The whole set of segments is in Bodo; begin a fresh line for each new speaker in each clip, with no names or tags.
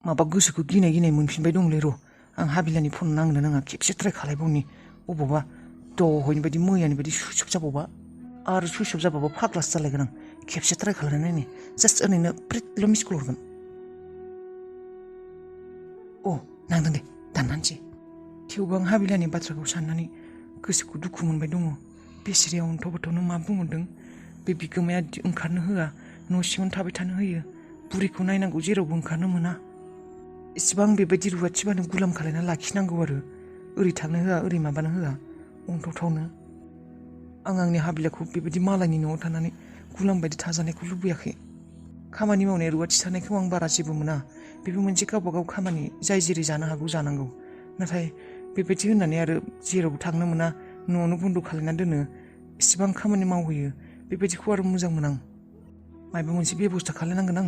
माबा गोसोखौ गिनाय गिनाय मोनफिनबाय दंलै र' आं हाबिलानि फन नांनो नाङा खेबसे ट्राइ खालायबावनि अबावबा दहयनि बायदि मैयानि बायदि सुइस अफ जाबावबा आरो सुइस अफ जाबाबो फाग्लासो जालायगोन आं खेबसे ट्राइ खालायनायनि जास्ट ओरैनो प्रिटल' मिस कल हरगोन अ नांदों दे दाननानैसै थेवबो आं हाबिलानि बाथ्राखौ साननानै गोसोखौ दुखु मोनबाय दङ बेसेरिया अन्थाव बाथावनो मा बुंहरदों बे बिगोमाया ओंखारनो होआ न' सिङावनो थाबाय थानो होयो बुरिखौ नायनांगौ जेरावबो ओंखारनो मोना इसिबां बेबायदि रुवाथिबानो गुलाम खालायना लाखिनांगौ आरो ओरै थांनो होआ ओरै माबानो होआ अन्थावथावनो आं आंनि हाबिलाखौ बेबायदि मालायनि न'आव थानानै गुलाम बायदि थाजानायखौ लुबैयाखै खामानि मावनाय रुवाथि थानायखौ आं बारा जेबो मोना बेबो मोनसे गावबा गाव खामानि जाय जेरै जानो हागौ जानांगौ नाथाय बेबायदि होननानै आरो जेरावबो थांनो मोना न'आवनो बन्द' खालायना दोनो इसिबां खामानि मावहोयो बेबायदिखौ आरो मोजां मोना आं माबा मोनसे बेबस्था खालायनांगोन आं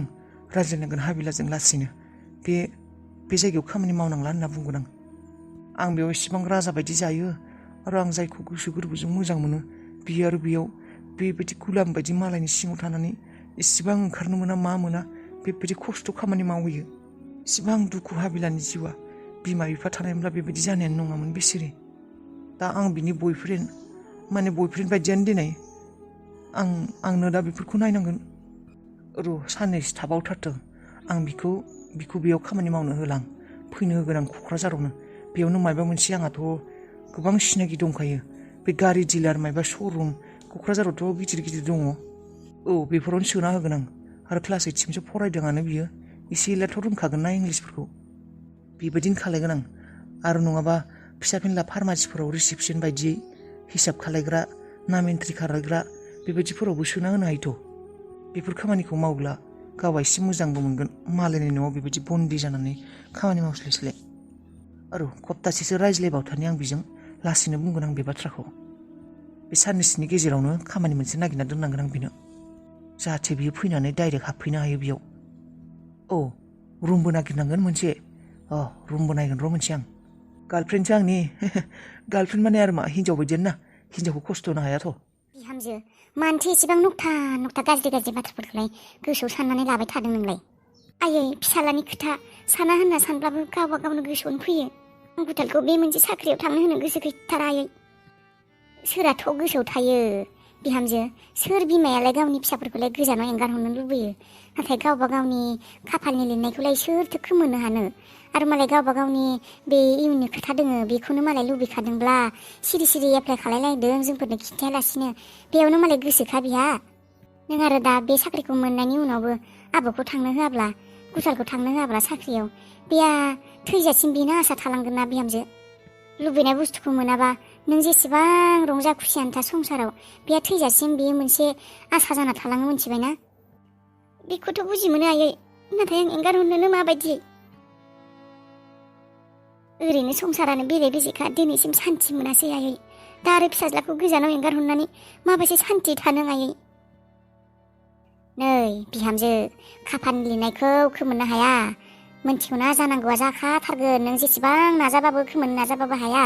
रायज्लायनांगोन हाबिलाजों लासैनो बे जायगायाव खामानि मावनांला होनना बुंगोन आं बेयाव इसिबां राजा बायदि जायो आरो आं जायखौ गोसो गोरबोजों मोजां मोनो बियो आरो बेयाव बेबायदि गुलाम बायदि मालायनि सिङाव थानानै इसिबां ओंखारनो मोना मा मोना बेबायदि खस्थ' खामानि मावहैयो इसिबां दुखु हाबिलानि जिउआ बिमा बिफा थानायमोनब्ला बेबायदि जानायानो नङामोन बिसोरो दा आं बिनि बयफ्रेन्ड बायदियानो दिनै आंनो दा बेफोरखौ नायनांगोन र' साननैसो थाबावथारथों आं बिखौ बेयाव खामानि मावनो होलां फैनो होगोन आं क'क्राझारावनो बेयावनो माबा मोनसे आंहाथ' गोबां सिनाखि दंखायो बे गारि डिलार माबा श'रुम क'क्राझारावथ' गिदिर गिदिर दङ औ बेफोरावनो सोना होगोन आं आरो क्लास 8सिमसो फरायदोंआनो बियो एसे एलाथ' रोंखागोन ना इंलिसफोरखौ बेबायदिनो खालायगोन आं आरो नङाबा फिसा फिनला फार्मासिफोराव रिसेपसन बायदियै हिसाब खालायग्रा नाम एन्ट्रि खालायग्रा बेबायदिफोरावबो सोना होनो हायोथ' बेफोर खामानिखौ मावब्ला गावहा एसे मोजांबो मोनगोन मालायनि न'आव बेबायदि बन्दी जानानै खामानि मावस्लायस्लाय आरो सप्तासेसो रायज्लायबावथानि आं बिजों लासैनो बुंगोन आं बे बाथ्राखौ बे साननैसोनि गेजेरावनो खामानि मोनसे नागिरना दोननांगोन आं बेनो जाहाथे बियो फैनानै डाइरेक्ट हाबफैनो हायो बेयाव औ रुमबो नागिरनांगोन मोनसे रुमबो नायगोन र' मोनसे आं गार्लफ्रेन्डसो आंनि गार्लफ्रेन्ड माने आरो मा हिन्जाव बायदियानो ना हिन्जावखौ खस्थ' होनो हायाथ'
बिहामजो मानोथो एसेबां नखथा गाज्रि बाथ्राफोरखौलाय गोसोआव साननानै लाबाय थादों नोंलाय आयै फिसालानि खोथा साना होनना सानब्लाबो गावबा गावनो गोसोआवनो फैयो आं गुथालखौ बे मोनसे साख्रियाव थांनो होनो गोसो गैथारा आयै सोराथ' गोसोआव थायो बिहामजो सोर बिमायालाय गावनि फिसाफोरखौलाय गोजानाव एंगारहरनो लुबैयो नाथाय गावबा गावनि खाफालनि लिरनायखौलाय सोरथो खोमोनो हानो आरो मालाय गावबा गावनि बे इयुननि खोथा दोङो बेखौनो मालाय लुबैखादोंब्ला सिरि सिरि एप्लाइ खालायलायदों जोंफोरनो खिन्थायालासिनो बेयावनो मालाय गोसोखा बिहा नों आरो दा बे साख्रिखौ मोननायनि उनावबो आबौखौ थांनो होआब्ला गुथालखौ थांनो होआब्ला साख्रियाव बेया थैजासिम बेनो आसा थालांगोन ना बिहामजो लुबैनाय बुस्थुखौ मोनाबा नों जेसेबां रंजा खुसियानो था संसाराव बेया थैजासिम बेयो मोनसे आसा जाना थालाङो मोनथिबायना बेखौथ' बुजि मोनो आयै नाथाय आं एंगारहरनोनो माबायदि ओरैनो संसारानो बेले बेजेखा दिनैसिम सान्थि मोनासै आयै दा आरो फिसाज्लाखौ गोजानाव एंगारहरनानै माबायदि सान्थि थानो आयै नै बिहामजो खाफालनि लिरनायखौ खोमोननो हाया मोनथिगौना जानांगौआ जाखाथारगोन नों जेसेबां नाजाबाबो खोमोननो नाजाबाबो हाया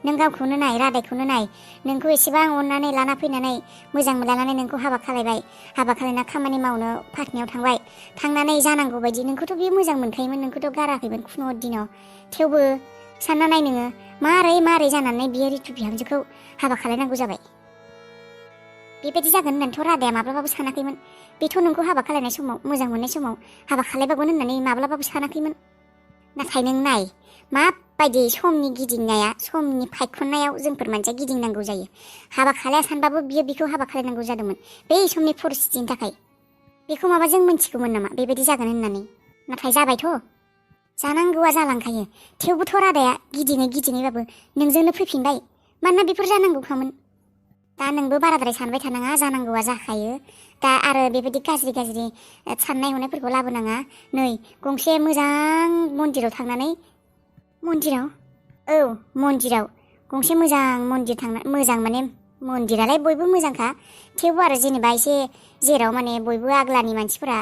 नों गावखौनो नाय रादायखौनो नाय नोंखौ एसेबां अननानै लाना फैनानै मोजां मोनलायनानै नोंखौ हाबा खालायबाय हाबा खालायना खामानि मावनो पाटनायाव थांबाय थांनानै जानांगौ बायदि नोंखौथ' बियो मोजां मोनखायोमोन नोंखौथ' गाराखैमोन खुनु दिनाव थेवबो सानना नाय नोङो मारै जानानै बियो रितु बिहामजोखौ हाबा खालायनांगौ जाबाय बेबायदि जागोन होननानैथ' रादाया माब्लाबाबो सानाखैमोन बेथ' नोंखौ हाबा खालायनाय समाव मोजां मोननाय समाव हाबा खालायबागोन होननानै माब्लाबाबो सानाखैमोन नाथाय नों नाय माबायदि समनि गिदिंनाया समनि फायखननायाव जोंफोर मानसिया गिदिंनांगौ जायो हाबा खालाया सानबाबो बियो बिखौ हाबा खालायनांगौ जादोंमोन बै समनि परिस्थितिनि थाखाय बेखौ माबा जों मिन्थिगौमोन नामा बेबायदि जागोन होननानै नाथाय जाबायथ' जानांगौआ जालांखायो थेवबोथ' रादाया गिदिङैबाबो नोंजोंनो फैफिनबाय मानोना बेफोर जानांगौखामोन दा नोंबो बाराद्राय सानबाय थानाङा जानांगौआ जाखायो दा आरो बेबायदि गाज्रि साननाय हनायफोरखौ लाबोनाङा नै गंसे मोजां मन्दिराव थांनानै मन्दिराव गंसे मोजां मन्दिर मोजां माने मन्दिरालाय बयबो मोजांखा थेवबो आरो जेनेबा एसे जेराव माने बयबो आग्लानि मानसिफोरा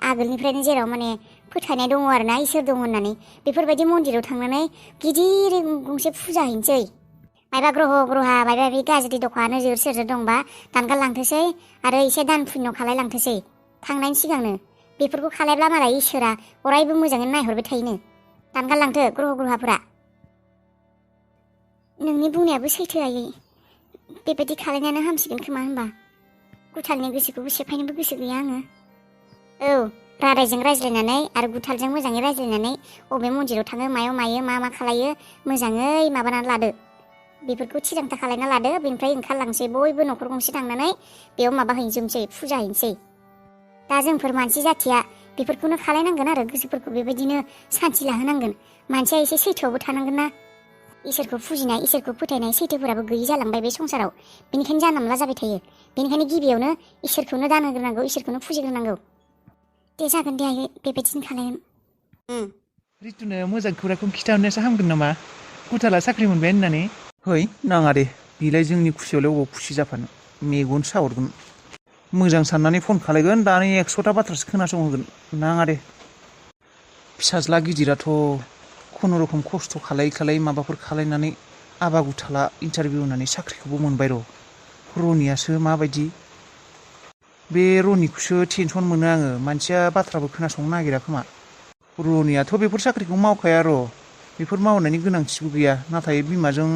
आगोलनिफ्रायनो जेराव माने फोथायनाय दङ आरो ना इसोर दङ होननानै बेफोरबायदि मन्दिराव थांनानै गिदिर गंसे फुजा हैनोसै मायबा ग्रहा मायबा बे गाज्रि दखा नोजोर सेरजोर दंबा दानगार लांथोसै आरो एसे दान पुण्य खालाय लांथोसै थांनायनि सिगांनो बेफोरखौ खालायब्ला मालाय इसोरा अरायबो मोजाङै नायहरबाय थायोनो। दानगारलांथो ग्रह ग्रहाफोरा। नोंनि बुंनायाबो सैथो आयै। बेबायदि खालायनायानो हामसिगोन खोमा होनबा। गुथालनि गोसोखौबो सेफायनोबो गोसो गैया आङो। औ, रादायजों रायज्लायनानै आरो गुथालजों मोजाङै रायज्लायनानै अबे मन्दिराव थाङो, मायाव मायो, मा खालायो मोजाङै माबानानै लादो। बेफोरखौ थिरांथा खालायना लादो। बेनिफ्राय ओंखारलांसै बयबो न'खर गंसे थांनानै बेयाव माबा हैजोबनोसै, फुजा हैनोसै। दा जोंफोर मानसि जाथिया बेफोरखौनो खालायनांगोन आरो गोसोफोरखौ बेबायदिनो सान्थि लाहोनांगोन। मानसिया एसे सैथोआवबो थानांगोन ना। इसोरखौ फुजिनाय, इसोरखौ फोथायनाय सैथोफोराबो गैयि जालांबाय बे संसाराव। बेनिखायनो जानला जाबाय थायो। बेनिखायनो गिबियावनो इसोरखौनो दान होग्रोनांगौ, इसोरखौनो फुजिग्रोनांगौ। दे जागोन दे आयै, बेबायदिनो खालायगोन।
रितुनो मोजां खौरांखौ खिथाहरनायासो हामगोन नामा? गुथाला साख्रि मोनबाय होननानै। है नाङा दे, बेलाय जोंनि खुसियावलाय अबाव खुसि जाफानो। मेगन साहरगोन। मोजां साननानै फन खालायगोन, दानि 100टा बाथ्रासो खोनासंहोगोन। नाङा दे। फिसाज्ला गिदिराथ' खुनुरुखुम खस्थ' खालाय माबाफोर खालायनानै आबा गुथाला इन्टारभिउ होनानै साख्रिखौबो मोनबाय र'। रनियासो माबायदि? बे रनिखौसो टेनसन मोनो आङो। मानसिया बाथ्राबो खोनासंनो नागिरा खोमा। रनियाथ' बेफोर साख्रिखौ मावखाया र'। बेफोर मावनायनि गोनांथिबो गैया। नाथाय बिमाजों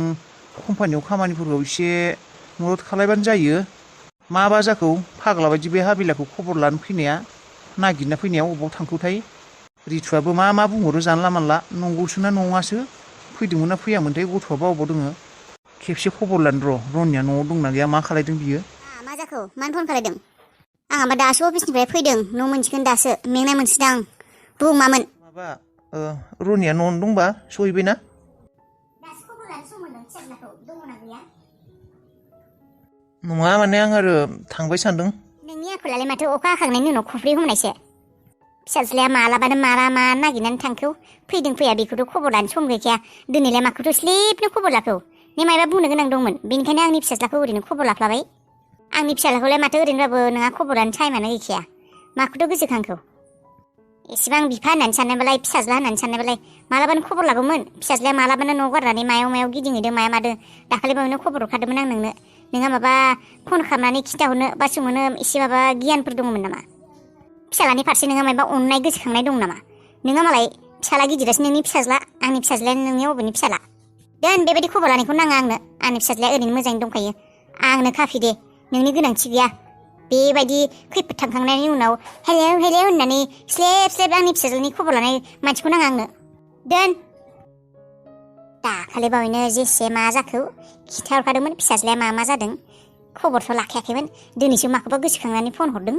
कम्पानियाव खामानिफोरखौ एसे मदद खालायबानो जायो। माबा जाखौ फाग्ला बायदि बे हाबिलाखौ खबर लानो फैनाया, नागिरना फैनायाव अबाव थांखोथाय? रितुआबो मा बुंहरो जानला मानला। नंगौसो ना नङासो? फैदोंमोन ना फैयामोनथाय? गथ'आबा अबाव दोङो? खेबसे खबर लानो र'। रनिया न'आव दंना गैया, मा खालायदों बियो?
मा जाखो? मानो फन खालायदों? आंहाबा दासो अफिसनिफ्राय फैदों। न' मोनसिगोन दासो। मेंनाय मोनसोदों आं। बुं मामोन?
माबा रनिया न'आवनो दंबा सहैबायना?
दासो खबर लानो सम मोनदों फिसाज्लाखौ। दङना गैया?
नङा माने आं आरो थांबाय सानदों।
नोंनि आखलालाय माथो अखा हाखांनायनि उनाव खफ्रि हमनायसो। फिसाज्लाया मालाबानो मा नागिरनानै थांखौ? फैदों फैया बेखौथ' खबर लानो सम गैखाया। दिनैलाय माखौथ' स्लिपनो खबर लाखौ? नों मायबा बुंनो गोनां दंमोन? बेनिखायनो आंनि फिसाज्लाखौ ओरैनो खबर लाफ्लाबाय। आंनि फिसाज्लाखौलाय माथो ओरैनोबाबो नोंहा खबर लानो टाइमानो गैखाया। माखौथ' गोसोखांखौ? एसेबां बिफा होननानै साननायबालाय, फिसाज्ला होननानै साननायबालाय मालाबानो खबर लागौमोन। फिसाज्लाया मालाबानो न' गारनानै मायाव गिदिंहैदों माया मादों दाखालि बावैनो खबर हरखादोंमोन आं नोंनो। नोंहा माबा फन खालामनानै खिन्थाहरनो बा सोंहरनो एसे माबा गियानफोर दङमोन नामा? फिसालानि फारसे नोंहा मायबा अननाय गोसोखांनाय दं नामा? नोंहा मालाय फिसाला गिदिरासो नोंनि फिसाज्ला, आंनि फिसाज्लायानो नोंनि अबेनि फिसाला? दोन बेबायदि खबर लानायखौ नाङा आंनो। आंनि फिसाज्लाया ओरैनो मोजाङै दंखायो। आंनो काफि दे, नोंनि गोनांथि गैया। बेबायदि खैफोद थांखांनायनि उनाव हेलौ होननानै स्लेब आंनि फिसाज्लानि खबर लानाय मानसिखौ नाङा आंनो। दोन। दाखालि बावैनो जेसे मा जाखो खिन्थाहरखादोंमोन फिसाज्लाया मा जादों। खबरथ' लाखायाखैमोन। दिनैसो माखौबा गोसोखांनानै फन हरदों।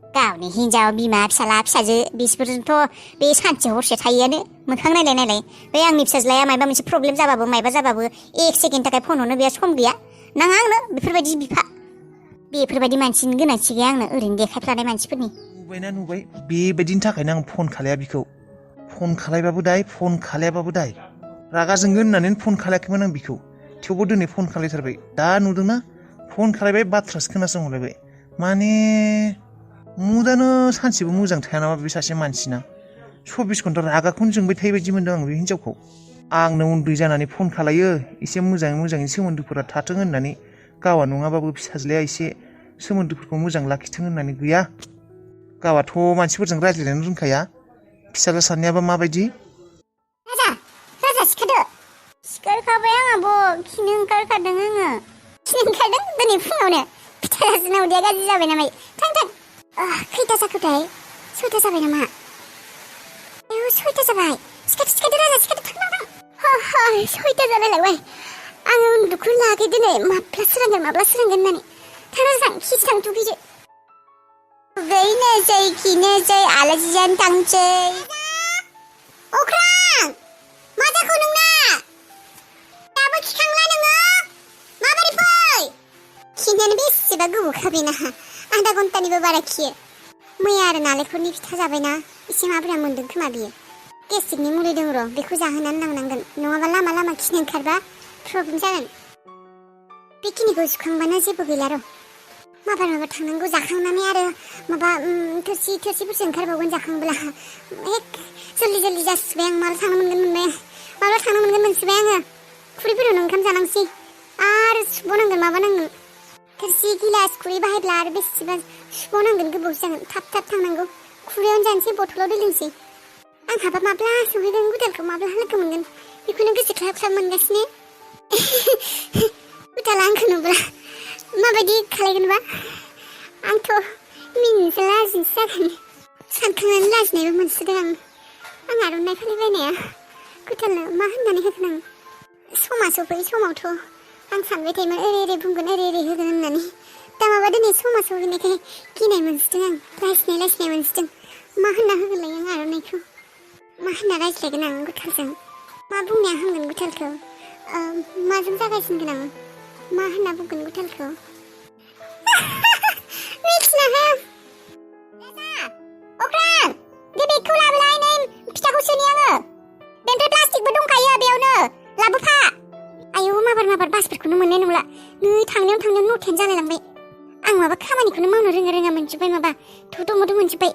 गावनि हिनजाव, बिमा, फिसाला, फिसाजो बिसोरजोंथ' बे सानसे हरसे थायोआनो। मोखां नायलाय बे आंनि फिसाज्लाया मायबा मोनसे प्रब्लेम जाबाबो मायबा जाबाबो 1 सेकेन्डनि थाखाय फन हरनो बेहा सम गैया। नाङा आंनो बेफोरबायदि बिफा। बेफोरबायदि मानसिनि गोनांथि गैया आंनो, ओरैनो देखायफ्लानाय मानसिफोरनि।
नुबाय बेबायदिनि थाखायनो आं फन खालाया बिखौ। फन खालायबाबो दाय, फन खालायाबाबो दाय। रागा जोंगोन होननानै फन खालायाखैमोन आं बिखौ। थेवबो दिनै फन खालायथारबाय। दा नुदोंना? फन खालायबाय, बाथ्रासो खोनासंहरलायबाय। माने मुदानो सानसेबो मोजां थाया नामा बे सासे मानसिना? 24 घन्टा रागाखौनो जोंबाय थायो बायदि मोनदों आं बे हिनजावखौ। आंनो उन्दै जानानै फन खालायो, एसे मोजाङै सोमोन्दोफोरा थाथों होननानै। गावा नङाबाबो फिसाज्लाया एसे सोमोन्दोफोरखौ मोजां लाखिथों होननानै गैया। गावाथ' मानसिफोरजों रायज्लायनो रोंखाया। फिसाज्ला साननायाबा माबायदि?
राजा सिखारदो। सिखारखाबाय आं आब', खिनो ओंखारखादों आङो। खिनो ओंखारदों दिनै फुङावनो? फिथाइया उदैया गाज्रि जाबाय नामा? थां। खैथा जाखोथाय? 6था जाबाय नामा? 6था जाबाय। सिखारदो राजा, सिखारदो थां। 6था जालायलांबाय। आङो उन्दुखौनो लायाखै दिनै। माब्ला सोरांगोन होननानै। थां खिथां दुगैदो। दुगैनोसै, खिनोसै, आलासि जानो थांसै। अख्रां! मा जाखो नोंना? दाबो खिखांला नोङो? माबोरै फै? खिनायानो बेसेबा गोबावखा बेना। आधा घन्टानिबो बारा खियो। मैया आरो नालेंखरनि फिथा जाबायना, एसे माब्रा मोन्दों खोमा बियो। गेस्ट्रिकनि मुलि दं र', बेखौ जाहोनानै लांनांगोन। नङाबा लामा खिनो ओंखारबा प्रब्लेम जागोन। बेखिनिखौ सुखांबानो जेबो गैला र'। माबा थांनांगौ जाखांनानै आरो माबा थोरसिफोरसो ओंखारबावगोन जाखांब्ला। जल्दि जासिबाय आं। माला थांनो मोनगोन मोनसिबाय आङो। खुरैफोरावनो ओंखाम जानांसै। आरो सुबावनांगोन माबानांगोन। थोरसि गिलास खुरै बाहायब्ला आरो बेसेबा सुबावनांगोन गोबावसो जागोन थाब थांनांगौ खुरैयावनो जानोसै बथलाव दै लोंसै आंहाबा माब्ला सहैगोन गुदालखौ माब्ला लोगो मोनगोन बेखौनो गोसो ख्लाब ख्लाब मोनगासिनो गुदाला आंखौ नुब्ला माबायदि खालायगोनबा आंथ' मिनिनोसो लाजिनोसो जागोन सानखांनानै लाजिनायबो मोनसिगोन आं आर'नाइ फालि बायनाया गुदालनो मा होननानै होगोन आं समा सफैयै समावथ' आं सानबाय थायोमोन ओरै बुंगोन ओरै होगोन होननानै दा माबा दिनै समा सफैनायखाय गिनाय मोनसिदों आं लाजिनाय मोनसिदों मा होनना होगोनलाय आं आर'नाइखौ मा होनना रायज्लायगोन आं गुदालजों मा बुंनाया हामगोन गुदालखौ माजों जागायसिनगोन आं मा होनना बुंगोन गुदालखौ मिथिनो हाया अख्रां बे बेगखौ लाबोलाय नै फिथाखौ सोनि आङो बेनिफ्राय प्लास्टिकबो दंखायो बेयावनो लाबोफा आयौ माबार बासफोरखौनो मोननाय नंला नै थांनायाव नथायानो जालायलांबाय आं माबा खामानिखौनो मावनो रोङा मोनजोब्बाय माबा थद' मद' मोनजोब्बाय